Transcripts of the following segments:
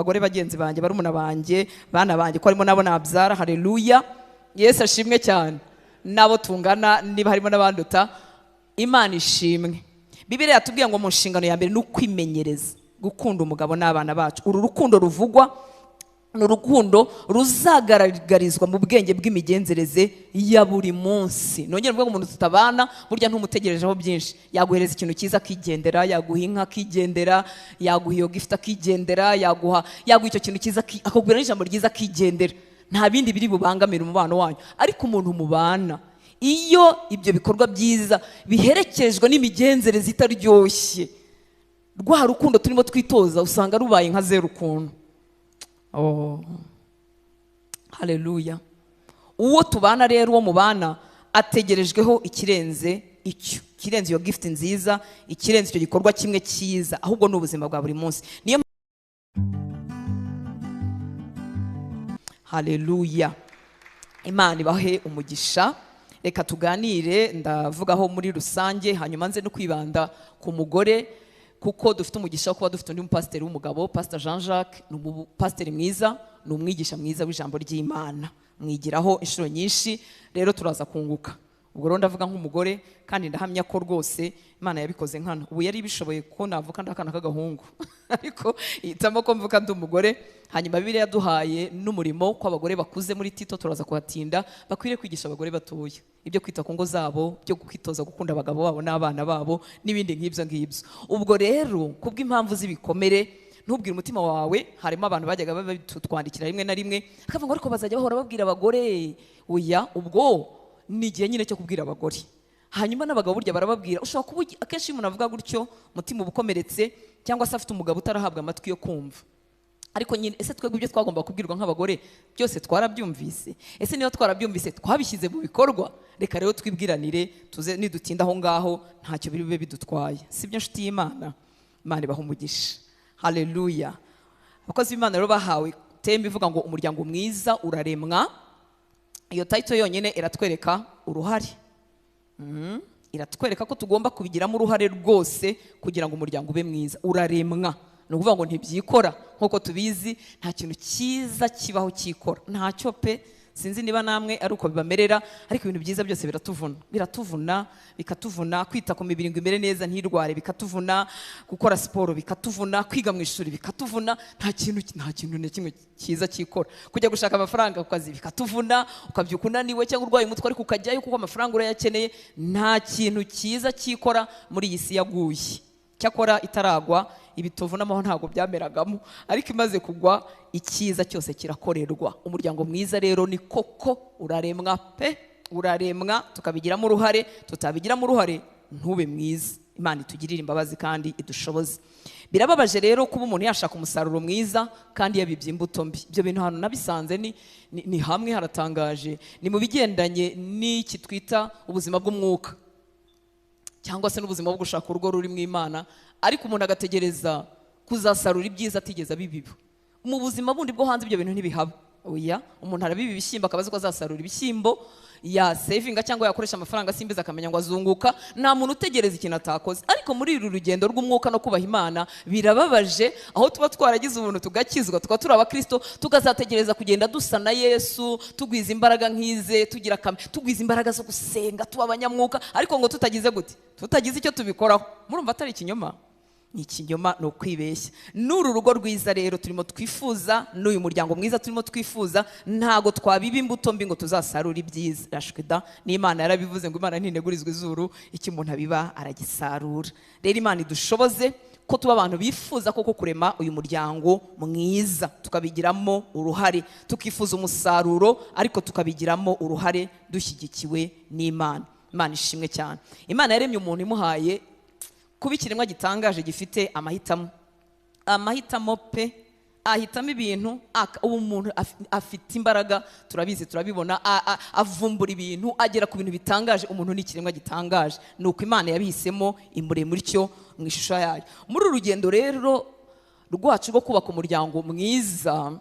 Abagore bagenzi banjye, barumuna banjye, bana banjye, ko harimo nabo nabyara. Haleluya, Yesu ashimwe cyane. Nabo tungana, niba harimo n'abanduta, Imana ishimwe. Bibiliya yatubwiye ngo mu nshingano ya mbere ni ukwimenyereza gukunda umugabo n'abana bacu. Uru rukundo ruvugwa ni urukundo ruzagaragarizwa mu bwenge bw'imigenzereze ya buri munsi. Nongere mvuge ngo umuntu tutabana burya ntumutegerejeho byinshi. Yaguhereza ikintu cyiza akigendera, yaguha inka akigendera, yaguha iyo gift akigendera, yaguha icyo kintu cyiza, akakubwira n'ijambo ryiza akigendera. Nta bindi biri bubangamira umubano wanyu. Ariko umuntu mubana, iyo ibyo bikorwa byiza biherekejwe n'imigenzereze itaryoshye, rwa rukundo turimo twitoza usanga rubaye nka zeru ukuntu. Oh, haleluya. Uwo tubana rero, uwo mubana ategerejweho ikirenze icyo, ikirenze iyo gift nziza, ikirenze icyo gikorwa kimwe cyiza, ahubwo ni ubuzima bwa buri munsi. Niyo, haleluya, Imana ibahe umugisha. Reka tuganire, ndavugaho muri rusange, hanyuma nze no kwibanda ku mugore, kuko dufite umugisha wo kuba dufite undi mupasiteri w'umugabo, Pastor Jean Jacques. Ni umupasiteri mwiza, ni umwigisha mwiza w'ijambo ry'Imana, mwigiraho inshuro nyinshi, rero turaza kunguka. Ubwo rero ndavuga nk'umugore, kandi ndahamya ko rwose Imana yabikoze nkana. Ubu yari bishoboye ko navuka ndakana k'agahungu ariko ihitamo ko mvuka ndi umugore. Hanyuma Bibiliya yaduhaye n'umurimo ko abagore bakuze muri Tito, turaza kuhatinda, bakwiriye kwigisha abagore batoya ibyo kwita ku ngo zabo, byo kwitoza gukunda abagabo babo n'abana babo n'ibindi nk'ibyo ngibyo. Ubwo rero kubw'impamvu z'ibikomere, ntubwire umutima wawe. Harimo abantu bajyaga babitwandikira rimwe na rimwe akavuga ngo ariko bazajya bahora babwira abagore. Oya, ubwo ni igihe nyine cyo kubwira abagore. Hanyuma n'abagabo burya barababwira. Ushobora kuba akenshi iyo umuntu avuga gutyo umutima uba ukomeretse, cyangwa se afite umugabo utarahabwa amatwi yo kumva. Ariko nyine ese twebwe ibyo twagomba kubwirwa nk'abagore byose twarabyumvise? Ese niba twarabyumvise twabishyize mu bikorwa? Reka rero twibwiranire, tuze nidutinda aho ngaho ntacyo biri bube bidutwaye. Sibyo nshuti y'Imana? Imana ibahe umugisha. Haleluya. Abakozi b'Imana rero bahawe temba ivuga ngo umuryango mwiza uraremwa. Iyo title yonyine iratwereka uruhare. Iratwereka ko tugomba kubigiramo uruhare rwose kugira ngo umuryango ube mwiza. Uraremwa, ni ukuvuga ngo ntibyikora. Nk'uko tubizi nta kintu cyiza kibaho cyikora, ntacyo pe. Sinzi niba namwe ari uko bibamerera, ariko ibintu byiza byose biratuvuna, biratuvuna, bikatuvuna. Kwita ku mibiri ngo imere neza ntirware bikatuvuna, gukora siporo bikatuvuna, kwiga mu ishuri bikatuvuna. Nta kintu na kimwe cyiza cyikora. Kujya gushaka amafaranga ku kazi bikatuvuna, ukabyuka unaniwe cyangwa urwaye umutwe ariko ukajyayo kuko amafaranga urayakeneye. Nta kintu cyiza cyikora muri iyi si yaguye. Cyakora itaragwa ibitovu n'amaho ntabwo byameragamo, ariko imaze kugwa icyiza cyose kirakorerwa. Umuryango mwiza rero ni koko uraremwa pe, uraremwa, tukabigiramo uruhare. Tutabigiramo uruhare ntube mwiza. Imana itugirire imbabazi kandi idushoboze. Birababaje rero kuba umuntu yashaka umusaruro mwiza kandi yabibye imbuto mbi. Ibyo bintu hano nabisanze ni hamwe haratangaje, ni mu bigendanye n'iki twita ubuzima bw'umwuka cyangwa se n'ubuzima bwo gushaka urugo ruri mu Imana, ariko umuntu agategereza kuzasarura ibyiza atigeze abibiba. Mu buzima bundi bwo hanze ibyo bintu ntibihaba. Oya, umuntu arabiba ibishyimbo akabaza ko azasarura ibishyimbo, ya savinga cyangwa yakoresha amafaranga simbiza akamenya ngo azunguka. Nta muntu utegereza ikintu atakoze. Ariko muri uru rugendo rw'umwuka no kubaha Imana birababaje, aho tuba twaragize ubuntu tugakizwa, tukaba turi abakristo, tukazategereza kugenda dusa na Yesu, tugwiza imbaraga nkize, tugira kame, tugwiza imbaraga zo gusenga, tuba abanyamwuka, ariko ngo tutagize gute? Tutagize icyo tubikoraho. Murumva atari ikinyoma? Ni ikinyoma, ni ukwibeshya. N'uru rugo rwiza rero turimo twifuza, n'uyu muryango mwiza turimo twifuza, ntago twabiba imbuto mbi ngo tuzasarure ibyiza. Rashwida, n'Imana yarabivuze ngo Imana ntinegurizwa izuru, icyo umuntu abiba aragisarura. Rero Imana idushoboze ko tuba abantu bifuza koko kurema uyu muryango mwiza, tukabigiramo uruhare, tukifuza umusaruro ariko tukabigiramo uruhare dushyigikiwe n'Imana. Imana ishimwe cyane. Imana yaremye umuntu imuhaye kuba ikiremwa gitangaje gifite amahitamo. Amahitamo pe, ahitamo ibintu. Ubu umuntu afite imbaraga, turabizi, turabibona, avumbura ibintu, agera ku bintu bitangaje. Umuntu ni ikiremwa gitangaje, nuko Imana yabihisemo imurema ityo mu ishusho yayo. Muri uru rugendo rero rwacu rwo kubaka umuryango mwiza,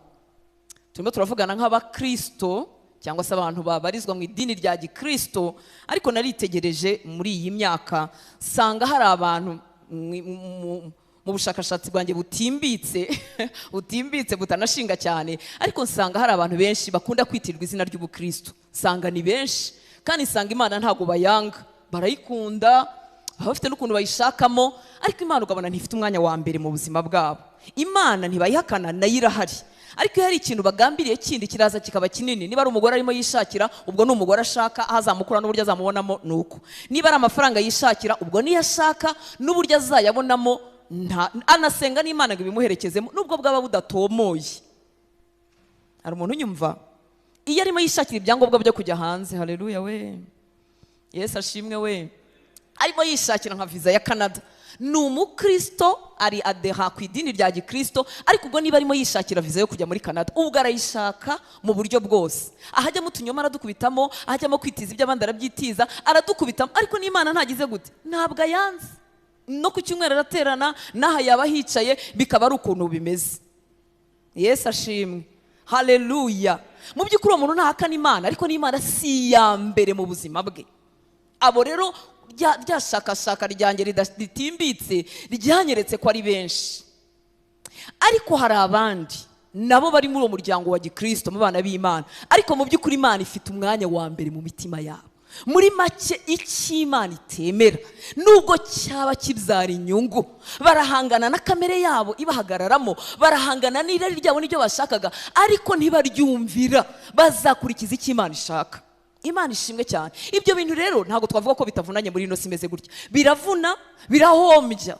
turimo turavugana nk'abakristo cyangwa se abantu babarizwa mu idini rya gikristo, ariko naritegereje muri iyi myaka sanga hari abantu mu Mu bushakashatsi bwanjye butimbitse butanashinga cyane, ariko nsanga hari abantu benshi bakunda kwitirirwa izina ry'ubukristo. Nsanga ni benshi, kandi nsanga Imana ntago bayanga, barayikunda, baba bafite n'ukuntu bayishakamo, ariko Imana ukabona ntifite umwanya wa mbere mu buzima bwabo. Imana ntibayihakana, nayo irahari, ariko iyo hari ikintu bagambiriye kindi kiraza kikaba kinini. Niba ari umugore arimo yishakira, ubwo ni umugore ashaka, aho azamukura n'uburyo azamubonamo ni uko. Niba ari amafaranga yishakira, ubwo niyo ashaka n'uburyo azayabonamo, anasenga n'Imana ngo ibimuherekezemo nubwo bwaba budatomoye. Hari umuntu unyumva? Iyo arimo yishakira ibyangombwa byo kujya hanze, haleluya we, Yesu ashimwe we, arimo yishakira nka visa ya Canada, ni umukristo, ari adeha ku idini rya gikristo, ariko ubwo niba arimo yishakira visa yo kujya muri Canada, ubwo arayishaka mu buryo bwose. Ahajyamo utunyoma aradukubitamo, ahajyamo kwitiza iby'abandi arabyitiza, aradukubitamo, ariko n'Imana ntagize gute, ntabwo ayanze. No ku cyumweru araterana, n'aha yaba hicaye, bikaba ari ukuntu bimeze. Yesu ashimwe, haleluya. Mu by'ukuri uwo muntu ntahakana Imana, ariko n'Imana si iya mbere mu buzima bwe. Abo rero ryashakashaka ryanjye ritimbitse ryanyeretse ko ari benshi. Ariko hari abandi nabo bari muri uwo muryango wa gikristo, mu bana b'Imana, ariko mu by'ukuri Imana ifite umwanya wa mbere mu mitima yabo. Muri make, icyo Imana itemera nubwo cyaba kibyara inyungu, barahangana na kamere yabo ibahagararamo, barahangana n'irari ryabo n'ibyo bashakaga, ariko ntibaryumvira, bazakurikiza icyo Imana ishaka. Imana ishimwe cyane. Ibyo bintu rero ntabwo twavuga ko bitavunanye muri ino si imeze gutya. Biravuna, birahombya,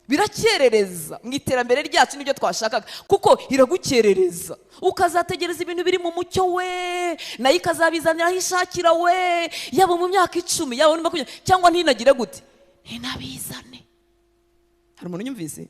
birakerereza mu iterambere ryacu n'ibyo twashakaga, kuko iragukerereza ukazategereza ibintu biri mu mucyo we, nayo ikazabizanira aho ishakira we, yaba mu myaka 10, yaba muri 20, cyangwa ntinagire gute, ntinabizane. Hari umuntu unyumvise?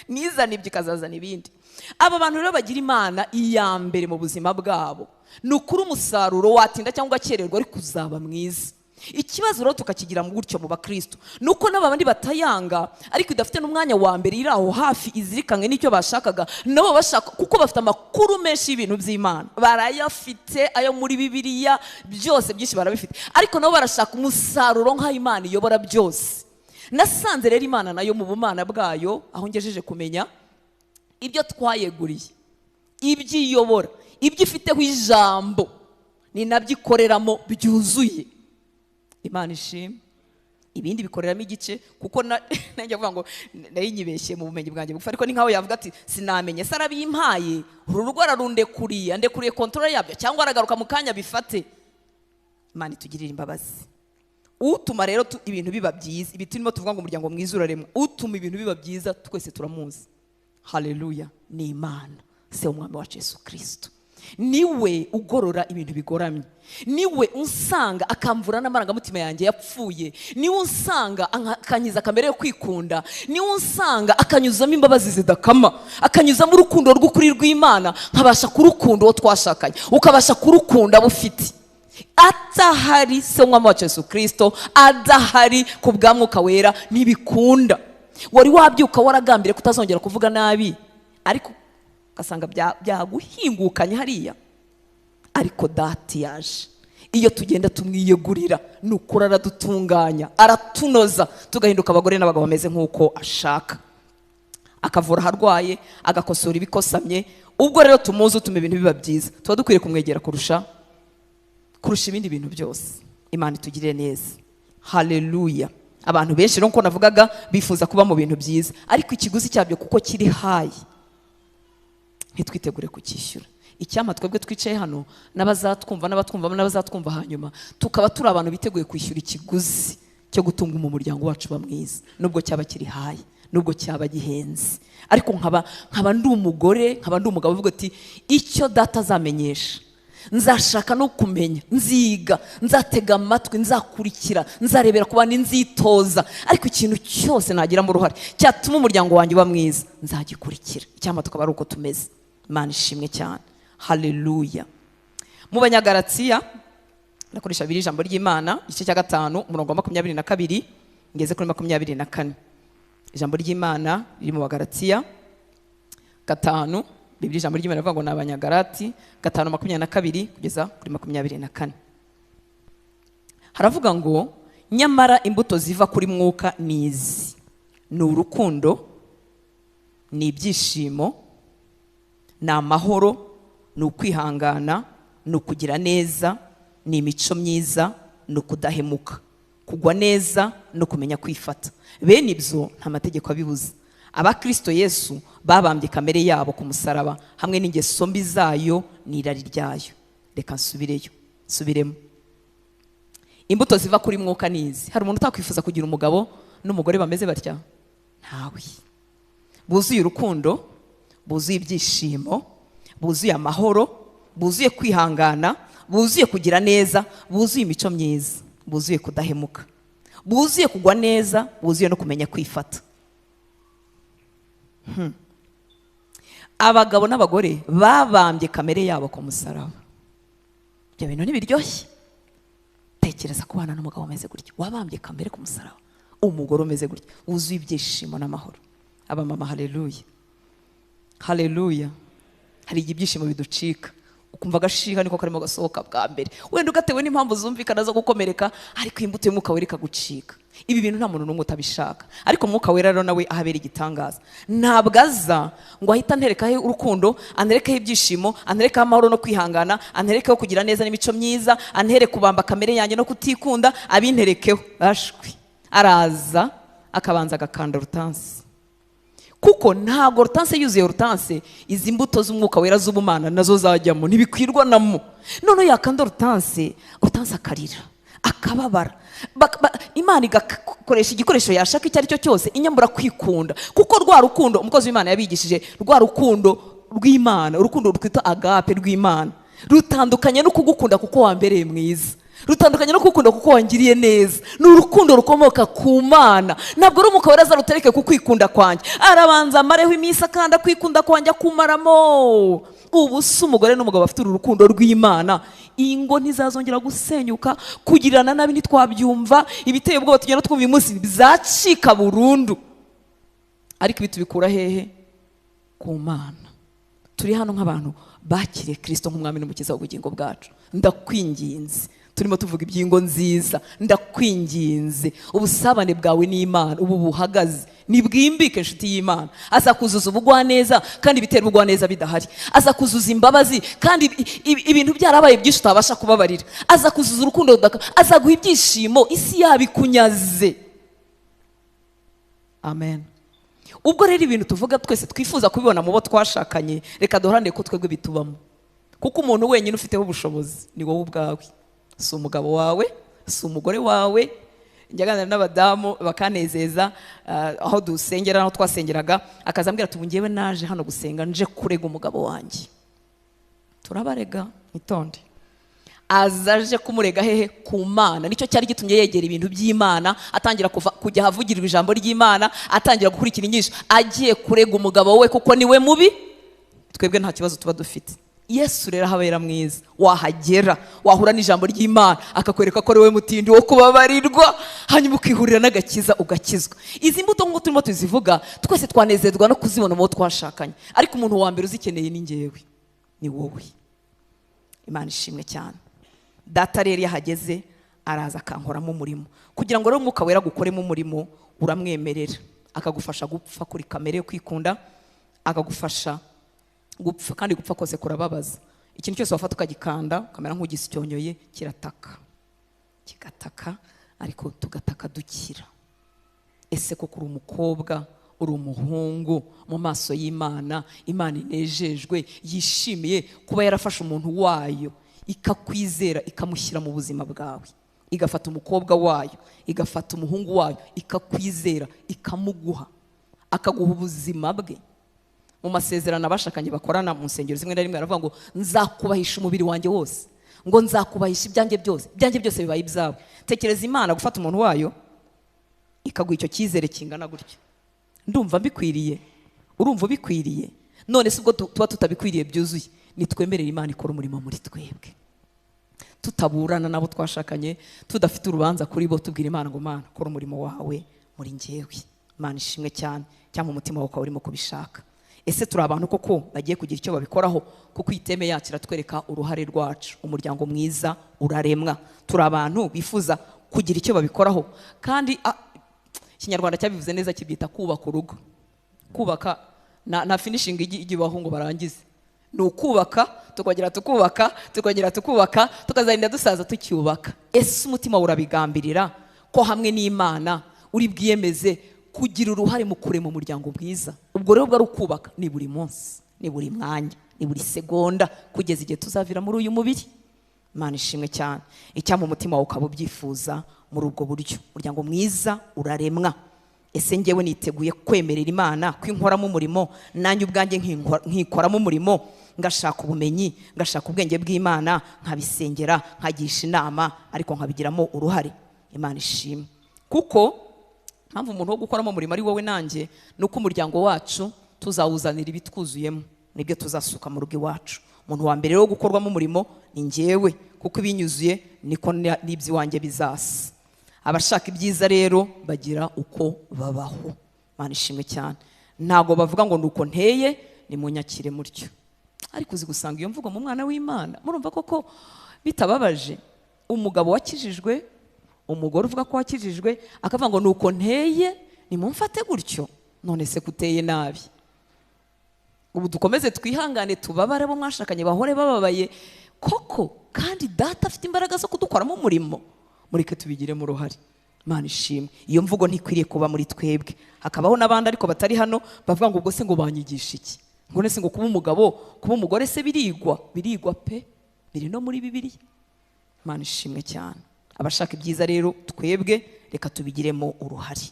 Nizane ibyo ikazazana ibindi. Aba bantu rero bagira Imana iya mbere mu buzima bwabo, ni ukuri umusaruro watinda cyangwa ugakererwa ariko uzaba mwiza. Ikibazo rero tukakigira mu gutyo mu bakristo, nuko n'abandi batayanga ariko idafite n'umwanya wa mbere iri aho hafi izirikanwe n'icyo bashakaga, nabo bashaka, kuko bafite amakuru menshi y'ibintu by'Imana, barayafite ayo muri Bibiliya byose byinshi barabifite, ariko nabo barashaka umusaruro nk'ayo Imana iyobora byose. Nasanze rero Imana nayo mu bumana bwayo, aho ngejeje kumenya ibyo twayeguriye, ibyo iyobora, ibyo ifiteho ijambo, ni nabyo ikoreramo byuzuye. Imana ishimwe. Ibindi bikoreramo igice, kuko najya kuvuga ngo nari nyibeshye mu bumenyi bwanjye bugufi, ariko ni nkaho yavuga ati sinamenye, se arabimpaye, uru rugo ararundekuriye, andekuriye control yabyo, cyangwa aragaruka mu kanya bifate. Imana itugirire imbabazi. Utuma rero ibintu biba byiza, ibi turimo tuvuga ngo umuryango mwiza uraremwa, utuma ibintu biba byiza twese turamuzi. Haleluya, ni Imana se umwami wacu Yesu Kristo. Niwe ugorora ibintu bigoramye, niwe unsanga akamvura n'amarangamutima yanjye yapfuye, niwe unsanga akankiza kamere yo kwikunda, niwe unsanga akanyuzamo imbabazi zidakama, akanyuzamo urukundo rw'ukuri rw'Imana, nkabasha kurukunda uwo twashakanye, ukabasha kurukunda abo ufite. Atahari se umwami wacu Yesu Kristo, adahari ku bwa Mwuka Wera, ntibikunda. Wari wabyuka waragambiriye kutazongera kuvuga nabi, ariko ugasanga byaguhingukanye hariya, ariko dati yaje. Iyo tugenda tumwiyegurira, ni ukuri aradutunganya, aratunoza, tugahinduka abagore n'abagabo bameze nk'uko ashaka, akavura aharwaye, agakosora ibikosamye. Ubwo rero tumuzi utuma ibintu biba byiza, tuba dukwiye kumwegera kurusha ibindi bintu byose. Imana itugirire neza. Haleluya. Abantu benshi rero nkuko navugaga bifuza kuba mu bintu byiza, ariko ikiguzi cyabyo kuko kiri hayi, ntitwitegure kucyishyura. Icyampa twebwe twicaye hano n'abazatwumva n'abatwumva n'abazatwumva hanyuma, tukaba turi abantu biteguye kwishyura ikiguzi cyo gutunga mu muryango wacu ba mwiza, nubwo cyaba kiri hayi, nubwo cyaba gihenze, ariko nkaba ndi umugore, nkaba ndi umugabo uvuga ati icyo data azamenyesha nzashaka no kumenya, nziga, nzatega amatwi, nzakurikira, nzarebera ku bandi, nzitoza, ariko ikintu cyose nagiramo uruhare cyatuma umuryango wanjye uba mwiza nzagikurikira. Icyampa tukaba ari uko tumeze. Imana ishimwe cyane. Haleluya. Mu Banyagalatiya nakoresha biri ijambo ry'Imana, igice cya 5 umurongo wa 22 ngeze kuri 24. Ijambo ry'Imana riri mu Bagalatiya 5, Bibiri ijambo ry'Imana rivuga ngo ni Abanyagalati 5:22 kugeza kuri 24. Haravuga ngo nyamara imbuto ziva kuri Mwuka ni izi: Ni urukundo, ni ibyishimo, ni amahoro, ni ukwihangana, ni ukugira neza, ni imico myiza, ni ukudahemuka, kugwa neza no kumenya kwifata. Bene ibyo nta mategeko abibuza. Abakristo Yesu babambye kamere yabo ku musaraba hamwe n'ingeso mbi zayo n'irari ryayo. Reka nsubireyo, nsubiremo. Imbuto ziva kuri Mwuka ni izi. Hari umuntu utakwifuza kugira umugabo n'umugore bameze batya? Ntawe. Buzuye urukundo, buzuye ibyishimo, buzuye amahoro, buzuye kwihangana, buzuye kugira neza, buzuye imico myiza, buzuye kudahemuka, buzuye kugwa neza, buzuye no kumenya kwifata. Abagabo n'abagore babambye kamere yabo ku musaraba. Ibyo bintu ntibiryoshye. Tekereza kubana n'umugabo umeze gutya, wabambye kamere ku musaraba, umugore umeze gutya, wuzuye ibyishimo n'amahoro. Abamama, haleluya, haleluya. Hari igihe ibyishimo biducika, ukumva agashiha niko karimo gasohoka bwa mbere, wenda ugatewe n'impamvu zumvikana zo gukomereka, ariko imbuto y'Umwuka Wera ikagucika. Ibi bintu nta muntu n'umwe utabishaka, ariko Umwuka Wera rero nawe ahabera igitangaza. Ntabwo aza ngo ahita anterekaho urukundo, anterekaho ibyishimo, anterekaho amahoro no kwihangana, anterekaho kugira neza n'imico myiza, antere kubamba kamere yanjye no kutikunda, abinterekeho. Ashwi, araza akabanza agakanda rutansi, kuko ntabwo rutanse yuzuye rutanse, izi mbuto z'Umwuka Wera z'ubumana nazo zajyamo, ntibikwirwa namo. None yakanda rutanse, rutanse akarira, akababara. Imana igakoresha igikoresho yashaka icyo ari cyo cyose, inyambura kwikunda, kuko rwa rukundo umukozi w'Imana yabigishije, rwa rukundo rw'Imana, urukundo rwitwa agape rw'Imana, rutandukanye no kugukunda kuko wambereye mwiza, rutandukanye no kugukunda kuko wangiriye neza. Ni urukundo rukomoka ku Mana. Ntabwo ari Umwuka Wera azarutereke ku kwikunda kwanjye, arabanza amareho iminsi akanda kwikunda kwanjye akumaramo. Ubu si umugore n'umugabo bafite uru rukundo rw'Imana, ingo ntizazongera gusenyuka, kugirana nabi ntitwabyumva, ibiteye ubwoba tugenda twumva uyu munsi bizacika burundu. Ariko ibi tubikura hehe? Ku Mana. Turi hano nk'abantu bakiriye Kristo nk'umwami n'umukiza w'ubugingo bwacu. Ndakwinginze, turimo tuvuga iby'ingo nziza, ndakwinginze ubusabane bwawe n'Imana ubu buhagaze nibwimbike, inshuti y'Imana. Aza kuzuza ubugwaneza kandi ibitera ubugwaneza bidahari, aza kuzuza imbabazi kandi ibintu byarabaye byinshi utabasha kubabarira, aza kuzuza urukundo, aza guha ibyishimo isi yabikunyaze. Amen. Ubwo rero ibintu tuvuga twese twifuza kubibona mu bo twashakanye, reka duharanire ko twebwe bitubamo, kuko umuntu wenyine ufiteho ubushobozi ni wowe ubwawe, si umugabo wawe, si umugore wawe. Njya nganira n'abadamu bakanezeza, aho dusengera, aho twasengeraga, akazambwira ati ubu njyewe naje hano gusenga nje kurega umugabo wanjye. Turabarega, itonde. Aza aje kumurega hehe? Ku Mana. Nicyo cyari gitumye yegera ibintu by'Imana, atangira kujya ahavugirirwa ijambo ry'Imana, atangira gukurikira inyigisho, agiye kurega umugabo we kuko niwe mubi. Twebwe nta kibazo tuba dufite. Yesu rero ahabera mwiza, wahagera wahura n'ijambo ry'Imana akakwereka ko ari we mutindi wo kubabarirwa, hanyuma ukihurira n'agakiza ugakizwa. Izi mbuto nk'uko turimo tuzivuga, twese twanezerwa no kuzibona mu bo twashakanye, ariko umuntu wa mbere uzikeneye ni njyewe, ni wowe. Imana ishimwe cyane. Data rero yahageze araza akankoramo umurimo. Kugira ngo rero Umwuka Wera agukoremo umurimo, uramwemerera akagufasha gupfa kuri kamere yo kwikunda, akagufasha gupfa, kandi gupfa kose kurababaza. Ikintu cyose wafata ukagikanda ukamera nk'ugisyonyoye kirataka, kigataka, ariko tugataka dukira. Ese koko uri umukobwa, uri umuhungu mu maso y'Imana, Imana inejejwe, yishimiye kuba yarafashe umuntu wayo, ikakwizera, ikamushyira mu buzima bwawe, igafata umukobwa wayo, igafata umuhungu wayo, ikakwizera, ikamuguha, akaguha ubuzima bwe. Mu masezerano abashakanye bakorana mu nsengero zimwe na rimwe baravuga ngo nzakubahisha umubiri wanjye wose, ngo nzakubahisha ibyanjye byose, ibyanjye byose bibaye ibyawe. Tekereza Imana gufata umuntu wayo ikaguha icyo cyizere kingana gutya. Ndumva mbikwiriye, urumva ubikwiriye. None se ubwo tuba tutabikwiriye byuzuye, nitwemerere Imana ikora umurimo muri twebwe, tutaburana nabo twashakanye, tudafite urubanza kuri bo, tubwira Imana ngo Mana kora umurimo wawe muri njyewe. Imana ishimwe cyane, cyangwa umutima wawe urimo kubishaka. Ese turi abantu koko bagiye kugira icyo babikoraho? Kuko iteme yacu iratwereka uruhare rwacu. Umuryango mwiza uraremwa. Turi abantu bifuza kugira icyo babikoraho, kandi Ikinyarwanda cyabivuze neza, kibyita kubaka urugo. Kubaka nta finishing ijya ibaho ngo barangize, ni ukubaka, tukongera tukubaka, tukongera tukubaka, tukazarinda dusaza tucyubaka. Ese umutima urabigambirira ko hamwe n'Imana uri bwiyemeze kugira uruhare mu kurema umuryango mwiza? Ubwo rero bwari ukubaka, ni buri munsi, ni buri mwanya, ni buri segonda, kugeza igihe tuzavira muri uyu mubiri. Imana ishimwe cyane. Icyampa umutima wawe ukaba ubyifuza muri ubwo buryo. Umuryango mwiza uraremwa. Ese njyewe niteguye kwemerera Imana ko inkoramo umurimo, nanjye ubwanjye nkikoramo umurimo, ngashaka ubumenyi, ngashaka ubwenge bw'Imana, nkabisengera, nkagisha inama, ariko nkabigiramo uruhare? Imana ishimwe. Kuko mpamvu umuntu wo gukoramo umurimo ari wowe nanjye, ni uko umuryango wacu tuzawuzanira ibitwuzuyemo, nibyo tuzasuka mu rugo iwacu. Umuntu wa mbere wo gukorwamo umurimo ni njyewe, kuko ibinyuzuye niko n'iby'iwanjye bizasa. Abashaka ibyiza rero bagira uko babaho. Imana ishimwe cyane. Ntago bavuga ngo nuko nteye, nimunyakire mutyo. Ariko uzi gusanga iyo mvugo mu mwana w'Imana, murumva koko bitababaje? Umugabo wakijijwe, umugore uvuga ko wakijijwe, akavuga ngo nuko nteye, nimumfate gutyo. None se kuteye nabi? Ubu dukomeze twihangane, tubabare, abo mwashakanye bahore bababaye koko, kandi data afite imbaraga zo kudukoramo umurimo. Mureke tubigiremo uruhare. Imana ishimwe. Iyo mvugo ntikwiriye kuba muri twebwe. Hakabaho n'abandi ariko batari hano bavuga ngo ubwo se ngo banyigisha iki? Ngo nese ngo kuba umugabo, kuba umugore se birigwa? Birigwa pe, biri no muri Bibiliya. Imana ishimwe cyane. Abashaka ibyiza rero twebwe reka tubigiremo uruhare.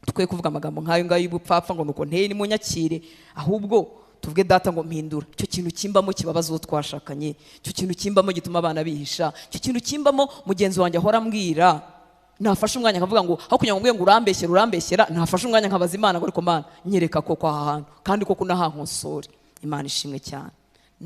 Twe kuvuga amagambo nk'ayo ngayo y'ubupfapfa ngo nuko nteye nimunyakire, ahubwo tuvuge data ngo mpindura. Icyo kintu kimbamo kibabaza uwo twashakanye, icyo kintu kimbamo gituma abana bihisha, icyo kintu kimbamo mugenzi wanjye ahora ambwira. Nafashe umwanya nkavuga ngo aho kugira ngo mbwe ngo urambeshyera urambeshyera, nafashe umwanya nkabaza Imana ngo ariko Mana nyereka koko aha hantu, kandi koko unahankosore. Imana ishimwe cyane.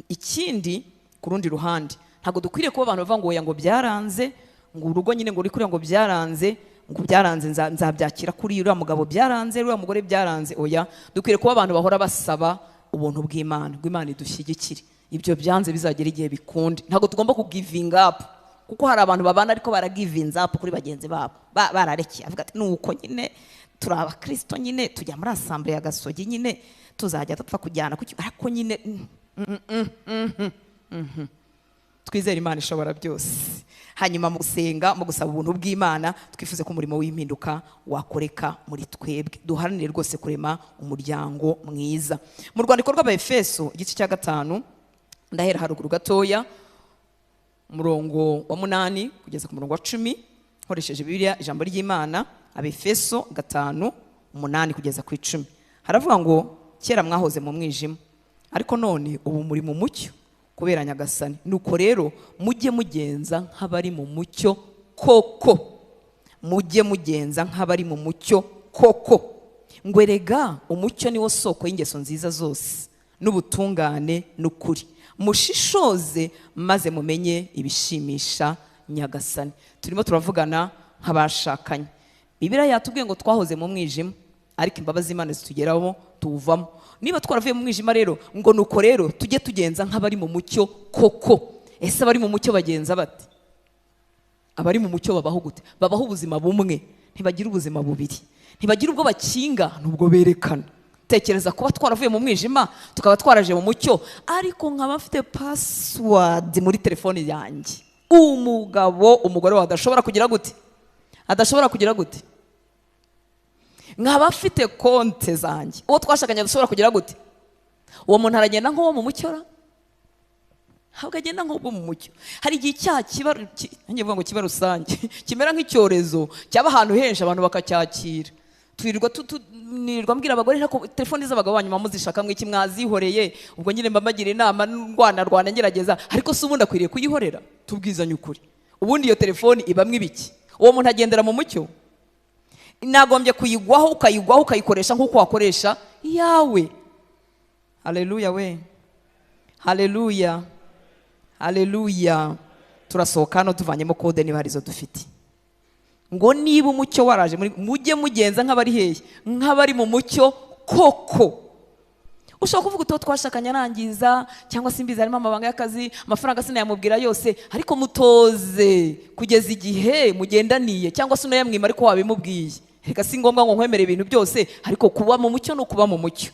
Ikindi ku rundi ruhande, ntabwo dukwiriye kuba abantu bavuga ngo oya ngo byaranze, ngo urugo nyine ngo uri kuriya ngo byaranze, ngo byaranze nzabyakira kuri uriya mugabo byaranze, uriya mugore byaranze. Oya, dukwiriye kuba abantu bahora basaba ubuntu bw'Imana, ngo Imana idushyigikire. Ibyo byanze bizagera igihe bikunde. Ntabwo tugomba ku giving up, kuko hari abantu babana ariko baragivinze up kuri bagenzi babo, bararekeye. Avuga ati nuko nyine turi abakristo nyine, tujya muri assemblée ya Gasogi nyine, tuzajya dupfa kujyana kuki, ariko nyine twizere Imana ishobora byose. Hanyuma mu gusenga, mu gusaba ubuntu bw'Imana, twifuze ko umurimo w'impinduka wakoreka muri twebwe. Duharanire rwose kurema umuryango mwiza. Mu rwandiko rw'Abaefeso igice cya 5, ndahera haruguru gatoya, umurongo wa 8 kugeza ku murongo wa 10, nkoresheje Bibiliya ijambo ry'Imana. Abefeso 5:8 kugeza ku 10. Haravuga ngo kera mwahoze mu mwijima, ariko none ubu muri mu mucyo kubera Nyagasani. Nuko rero mujye mugenza nk'abari mu mucyo koko. Mujye mugenza nk'abari mu mucyo koko. Ngo erega umucyo niwo soko y'ingeso nziza zose n'ubutungane n'ukuri. Mushishoze maze mumenye ibishimisha Nyagasani. Turimo turavugana nk'abashakanye. Bibiliya yatubwiye ngo twahoze mu mwijima, ariko imbabazi z'Imana zitugeraho tuwuvamo. Niba twaravuye mu mwijima rero, ngo nuko rero tujye tugenza nk'abari mu mucyo koko. Ese abari mu mucyo bagenza bate? Abari mu mucyo babaho gute? Babaho ubuzima bumwe, ntibagira ubuzima bubiri, ntibagira ubwo bakinga n'ubwo berekana. Tekereza kuba twaravuye mu mwijima tukaba twaraje mu mucyo, ariko nkaba mfite password muri telefone yanjye. Umugabo, umugore wawe adashobora kugira gute? Adashobora kugira gute? Nkaba mfite konte zanjye, uwo twashakanye adashobora kugira gute? Uwo muntu aragenda nk'uwo mu mucyo ra? Ntabwo agenda nk'ubwo mu mucyo. Hari igihe icyaha kiba, ngiye kuvuga ngo kiba rusange, kimera nk'icyorezo cyaba ahantu henshi abantu bakacyakira. Twirirwa nirirwa mbwira abagore ko telefoni z'abagabo banyu muzishaka mwiki mwazihoreye, ubwo nyine mba mbagira inama ndwana rwana ngerageza, ariko se ubundi akwiriye kuyihorera? Tubwizanye ukuri. Ubundi iyo telefoni ibamwe ibiki? Uwo muntu agendera mu mucyo? Nagombye kuyigwaho, ukayigwaho, ukayikoresha nk'uko wakoresha iyawe. Haleluya we, haleluya, haleluya. Turasohoka hano tuvanyemo kode niba hari izo dufite. Ngo niba umucyo waraje muri, mujye mugenza nk'abari hehe? Nk'abari mu mucyo koko. Ushobora kuvuga uti twashakanye arangiza, cyangwa se imbizi harimo amabanga y'akazi, amafaranga sinayamubwira yose, ariko mutoze kugeza igihe mugendaniye, cyangwa se unayamwima ariko wabimubwiye. Reka si ngombwa ngo nkwemere ibintu byose, ariko kuba mu mucyo no kuba mu mucyo.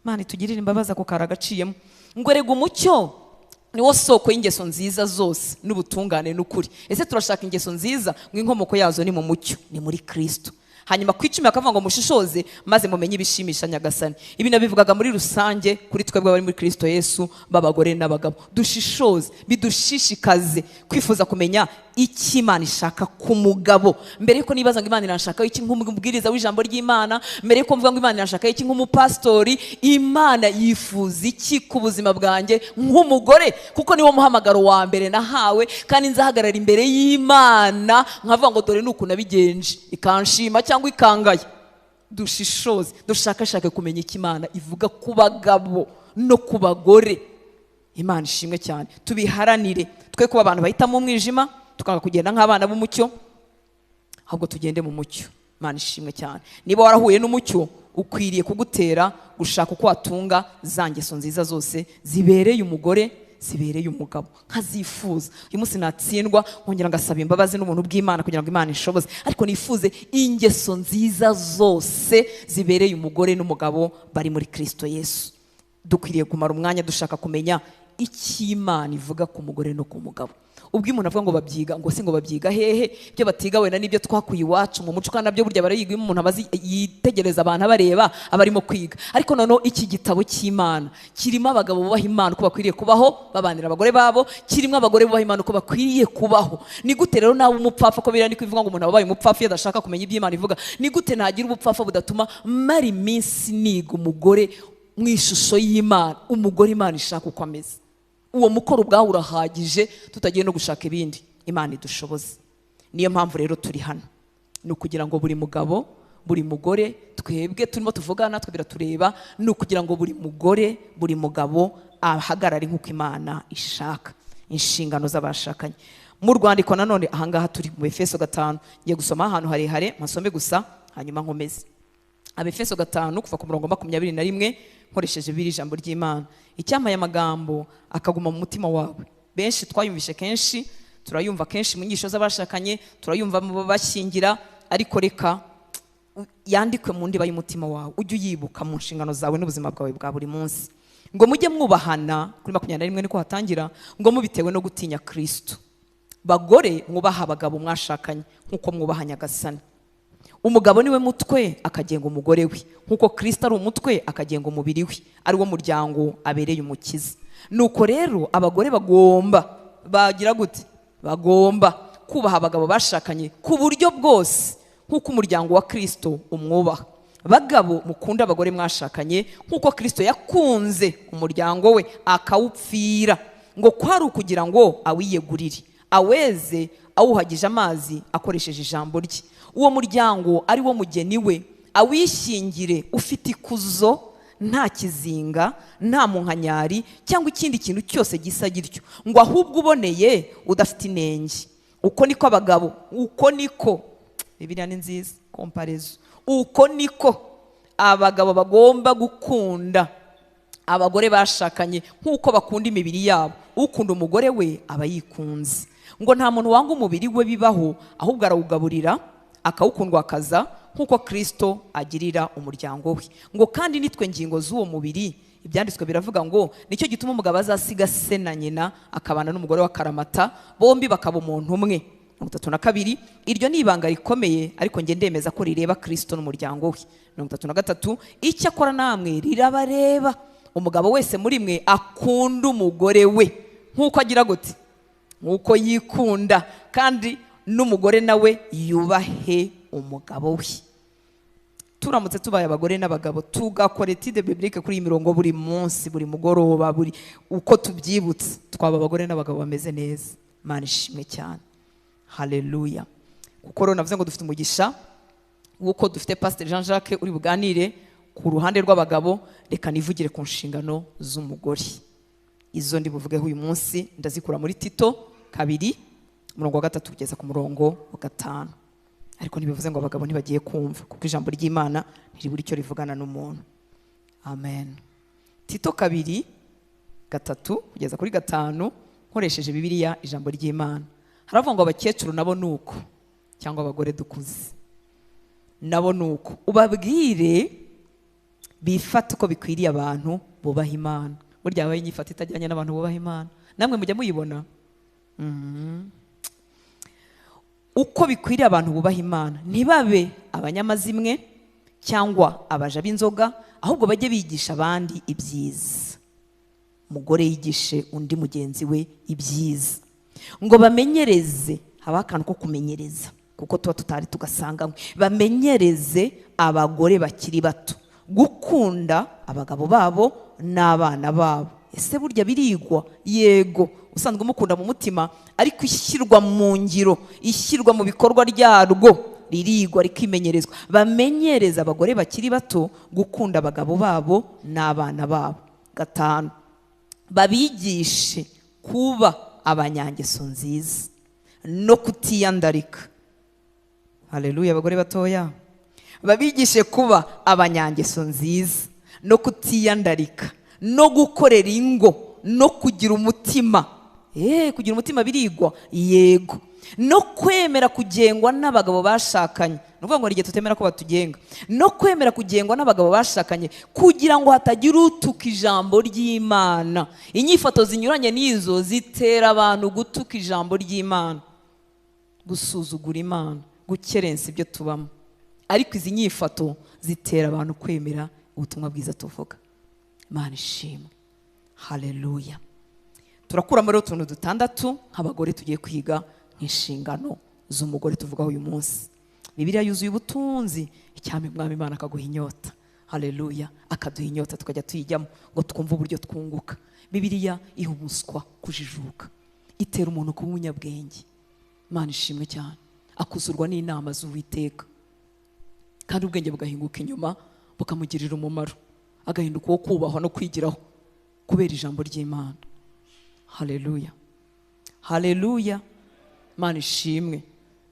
Imana itugirire imbabazi, ako karagaciyemo. Ngo erega umucyo niwo soko y'ingeso nziza zose n'ubutungane n'ukuri. Ese turashaka ingeso nziza, ngo inkomoko yazo ni mu mucyo, ni muri Kristo. Hanyuma ku 10 akavuga ngo mushishoze maze mumenye ibishimisha Nyagasani. Ibi nabivugaga muri rusange kuri twebwe abari muri Kristo Yesu, b'abagore n'abagabo. Dushishoze, bidushishikaze kwifuza kumenya icyo Imana ishaka ku mugabo. Mbere yuko nibaza ngo Imana irashaka iki nk'umubwiriza w'ijambo ry'Imana, mbere yuko mvuga ngo Imana irashaka iki nk'umupastori, Imana yifuza iki ku buzima bwanjye nk'umugore, kuko niwo muhamagaro wa mbere nahawe, kandi nzahagarara imbere y'Imana nkavuga ngo dore nuko nabigenje, ikanshima cyangwa ikangaye. Dushishoze, dushakashake kumenya icyo Imana ivuga ku bagabo no ku bagore. Imana ishimwe cyane. Tubiharanire, twe kuba abantu bahitamo umwijima tukanga kugenda nk'abana b'umucyo, ahubwo tugende mu mucyo. Imana ishimwe cyane. Niba warahuye n'umucyo, ukwiriye kugutera gushaka uko watunga za ngeso nziza zose zibereye umugore, zibereye umugabo, nkazifuza. Uyu munsi natsindwa nkongera ngasaba imbabazi n'ubuntu bw'Imana kugira ngo Imana inshoboze, ariko nifuze ingeso nziza zose zibereye umugore n'umugabo bari muri Kristo Yesu. Dukwiriye kumara umwanya dushaka kumenya icyo Imana ivuga ku mugore no ku mugabo. Ubwo umuntu avuga ngo babyiga, ngo se ngo babyiga hehe? Ibyo batiga wenda nibyo twakuye iwacu mu muco, kandi nabyo burya barayiga. Iyo umuntu abazi yitegereza abantu abareba abarimo kwiga. Ariko noneho iki gitabo cy'Imana kirimo abagabo bubaha Imana uko bakwiriye kubaho, babanira abagore babo, kirimo abagore bubaha Imana uko bakwiriye kubaho. Ni gute rero nawe umupfapfa, ko biriya ni kuvuga ngo umuntu abaye umupfapfa iyo adashaka kumenya ibyo Imana ivuga, ni gute nagira ubupfapfa budatuma mara iminsi niga umugore mu ishusho y'Imana, umugore Imana ishaka uko ameze? Uwo mukoro ubwawe urahagije, tutagiye no gushaka ibindi. Imana idushoboze. Niyo mpamvu rero turi hano, ni ukugira ngo buri mugabo, buri mugore, twebwe turimo tuvugana natwe biratureba, ni ukugira ngo buri mugore, buri mugabo ahagarare nk'uko Imana ishaka. Inshingano z'abashakanye. Mu rwandiko nanone ahangaha turi mu Efeso 5, ngiye gusoma ahantu harehare, mpasome gusa hanyuma nkomeze. Abefeso 5 kuva ku murongo 21, nkoresheje biri ijambo ry'Imana. Icyamaye amagambo akaguma mu mutima wawe. Benshi twayumvishe kenshi, turayumva kenshi mu nyigisho z'abashakanye, turayumva mu bashyingira, ariko reka yandikwe mu ndiba y'umutima wawe, ujye uyibuka mu nshingano zawe n'ubuzima bwawe bwa buri munsi. Ngo mujye mwubahana, kuri 21 niko hatangira, ngo mubitewe no gutinya Kristo. Bagore mwubaha abagabo mwashakanye nkuko mwubaha Nyagasani. Umugabo niwe mutwe akagenga umugore we, nkuko Kristo ari umutwe akagenga umubiri we, ari wo muryango abereye umukiza. Nuko rero abagore bagomba bagira gute? Bagomba kubaha abagabo bashakanye ku buryo bwose, nkuko umuryango wa Kristo umwubaha. Bagabo mukunda abagore mwashakanye nkuko Kristo yakunze umuryango we akawupfira, ngo kwari ukugira ngo awiyegurire, aweze, awuhagije amazi akoresheje ijambo rye. Uwo muryango ari wo mugeni we, awishyingire ufite ikuzo, nta kizinga, nta munkanyari cyangwa ikindi kintu cyose gisa gityo, ngo ahubwo uboneye udafite inenge. Uko niko abagabo, uko niko Bibiliya ni nziza komparezo, uko niko abagabo bagomba gukunda abagore bashakanye nkuko bakunda imibiri yabo. Ukunda umugore we aba yikunze. Ngo nta muntu wanga umubiri we bibaho, ahubwo arawugaburira akawukundwa akaza, nkuko Kristo agirira umuryango we. Ngo kandi nitwe ngingo z'uwo mubiri. Ibyanditswe biravuga ngo nicyo gituma umugabo azasiga se na nyina akabana n'umugore wa karamata, bombi bakaba umuntu umwe. 32, iryo ni ibanga rikomeye, ariko nge ndemeza ko rireba Kristo n'umuryango we. 33, icyakora namwe rirabareba. Umugabo wese muri mwe akunda umugore we nkuko agira gute? Nkuko yikunda, kandi n'umugore nawe yubahe umugabo we. Turamutse tubaye abagore n'abagabo tugakora étude biblique kuri iyi mirongo buri munsi, buri mugoroba, buri uko tubyibutse, twaba abagore n'abagabo bameze neza. Imana ishimwe cyane. Haleluya. Kuko rero navuze ngo dufite umugisha wuko dufite Pastor Jean Jacques uri buganire ku ruhande rw'abagabo, reka nivugire ku nshingano z'umugore. Izo ndi buvugeho uyu munsi ndazikura muri Tito 2 umurongo wa 3 kugeza ku murongo wa 5. Ariko ntibivuze ngo abagabo ntibagiye kumva, kuko ijambo ry'Imana ntiribura icyo rivugana n'umuntu. Amen. Tito 2 3 kugeza kuri 5, nkoresheje Bibiliya ijambo ry'Imana. Haravuga ngo abakecuru nabo nuko, cyangwa abagore dukuze. Nabo nuko ubabwire bifate uko bikwiriye abantu bubaha Imana. Burya habaho inyifato itajyanye n'abantu bubaha Imana. Namwe mujya muyibona? Uko bikwiriye abantu bubaha Imana, ntibabe abanyamazimwe cyangwa abaja b'inzoga, ahubwo bajye bigisha abandi ibyiza. Umugore yigishe undi mugenzi we ibyiza, ngo bamenyereze. Haba akantu ko kumenyereza kuko tuba tutari tugasanganywe. Bamenyereze abagore bakiri bato gukunda abagabo babo n'abana babo. Ese burya birigwa? Yego, usanzwe umukunda mu mutima, ariko ishyirwa mu ngiro, ishyirwa mu bikorwa ryarwo ririgwa, rikimenyerezwa. Bamenyereza abagore bakiri bato gukunda abagabo babo n'abana babo. 5, babigishe kuba abanyangeso nziza no kutiyandarika. Haleluya. Abagore batoya babigishe kuba abanyangeso nziza no kutiyandarika no gukorera ingo no kugira umutima. Kugira umutima birigwa? Yego. No kwemera kugengwa n'abagabo bashakanye. Ni ukuvuga ngo hari igihe tutemera ko batugenga. No kwemera kugengwa n'abagabo bashakanye kugira ngo hatagira utuka ijambo ry'Imana. Inyifato zinyuranye n'izo zitera abantu gutuka ijambo ry'Imana, gusuzugura Imana, gukerensa ibyo tubamo. Ariko izi nyifato zitera abantu kwemera ubutumwa bwiza tuvuga. Imana ishimwe. Haleluya. Turakuramo rero utuntu 6 nk'abagore tugiye kwiga nk'inshingano z'umugore tuvugaho uyu munsi. Bibiliya yuzuye ubutunzi, icyampa Umwami Imana akaguha inyota. Haleluya. Akaduha inyota tukajya tuyijyamo ngo twumve uburyo twunguka. Bibiliya iha umuswa kujijuka, itera umuntu kuba umunyabwenge. Imana ishimwe cyane. Akuzurwa n'inama z'Uwiteka, kandi ubwenge bugahinguka inyuma bukamugirira umumaro, agahinduka uwo kubahwa no kwigiraho kubera ijambo ry'Imana. Haleluya. Haleluya. Imana ishimwe.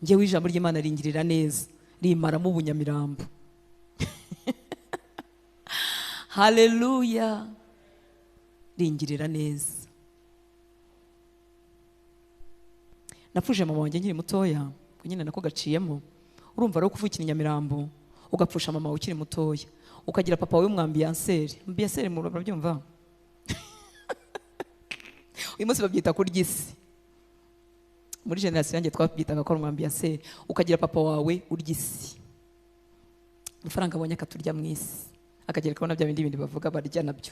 Njyewe ijambo ry'Imana ringirira neza, rimaramo ubunyamirambo. Haleluya. Ringirira neza. Napfuje mama wanjye nkiri mutoya, nyine nako gaciyemo. Urumva rero kuvukira i Nyamirambo ugapfusha mama ukiri mutoya, ukagira papa wawe w'umwambiyanseri. Ambiyanseri murabyumva? Uyu munsi babyita kurya isi. Muri generasiyo yanjye twabyitaga ko ari umwambiyanseri. Ukagira papa wawe urya isi, amafaranga abonye akaturya mu isi, akagerekaho na bya bindi bindi bavuga barya nabyo.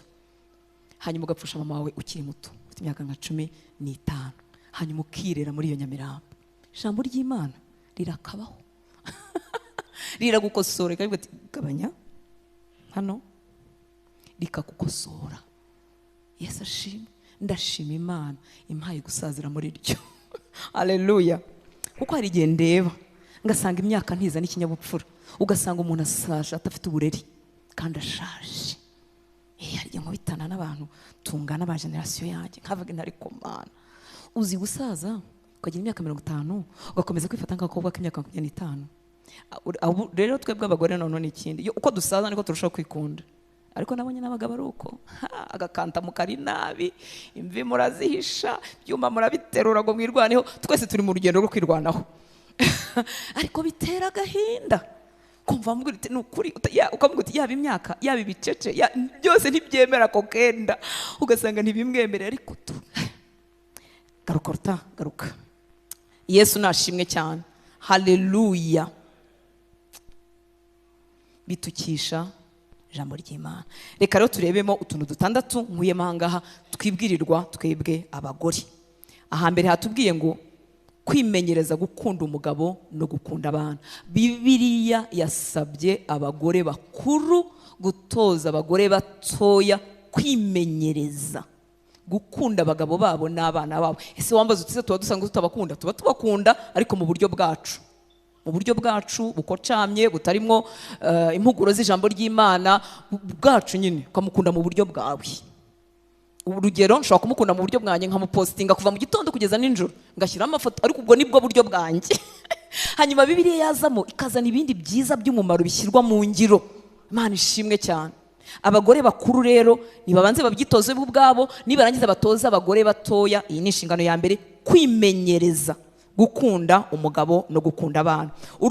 Hanyuma ugapfusha mama wawe ukiri muto, ufite imyaka nka 15, hanyuma ukirera muri iyo Nyamirambo. Ijambo ry'Imana rirakabaho. Riragukosora, rikavuga ati gabanya hano, rikakukosora. Yesu ashimwe. Ndashima Imana impaye gusazira muri ryo. Haleluya. Kuko hari igihe ndeba ngasanga imyaka ntiza n'ikinyabupfura, ugasanga umuntu ashaje atafite uburere kandi ashaje. Hari igihe nkubitana n'abantu tungana ba generasiyo yanjye, nkavuga ntari komana. Uzi gusaza ukagira imyaka 50 ugakomeza kwifata nk'agakobwa k'imyaka 25. Rero twebwe abagore none ni ikindi, uko dusaza niko turushaho kwikunda. Ariko nabonye n'abagabo ari uko, agakanta mukari nabi, imvi murazihisha, byuma murabiterura ngo mwirwaneho. Twese turi mu rugendo rwo kwirwanaho. Ariko bitera agahinda kumva mubwira uti nukuri, ukamubwira uti yaba imyaka yaba ibicece byose ntibyemera ako kenda, ugasanga ntibimwemerera. Ariko tu garuka ruta garuka. Yesu nashimwe cyane. Haleluya. Bitukisha ijambo ry'Imana. Reka rero turebemo utuntu 6 nkuyemo ahangaha twibwirirwa twebwe abagore. Ahambere hatubwiye ngo kwimenyereza gukunda umugabo no gukunda abana. Bibiliya yasabye abagore bakuru gutoza abagore batoya kwimenyereza gukunda abagabo babo n'abana babo. Ese wambaza uti tuba dusanga tutabakunda? Tuba tubakunda, ariko mu buryo bwacu, mu buryo bwacu bukocamye, butarimo impuguro z'ijambo ry'Imana bwacu nyine. Ukamukunda mu buryo bwawe. Urugero, nshobora kumukunda mu buryo bwanjye nkamupostinga kuva mu gitondo kugeza nijoro, ngashyira amafoto, ariko ubwo nibwo buryo bwanjye. Hanyuma Bibiliya yazamo ikazana ibindi byiza by'umumaro bishyirwa mu ngiro. Imana ishimwe cyane. Abagore bakuru rero nibabanze babyitoze bo ubwabo, nibarangiza batoza abagore batoya. Iyi ni inshingano ya mbere, kwimenyereza gukunda umugabo no gukunda abana.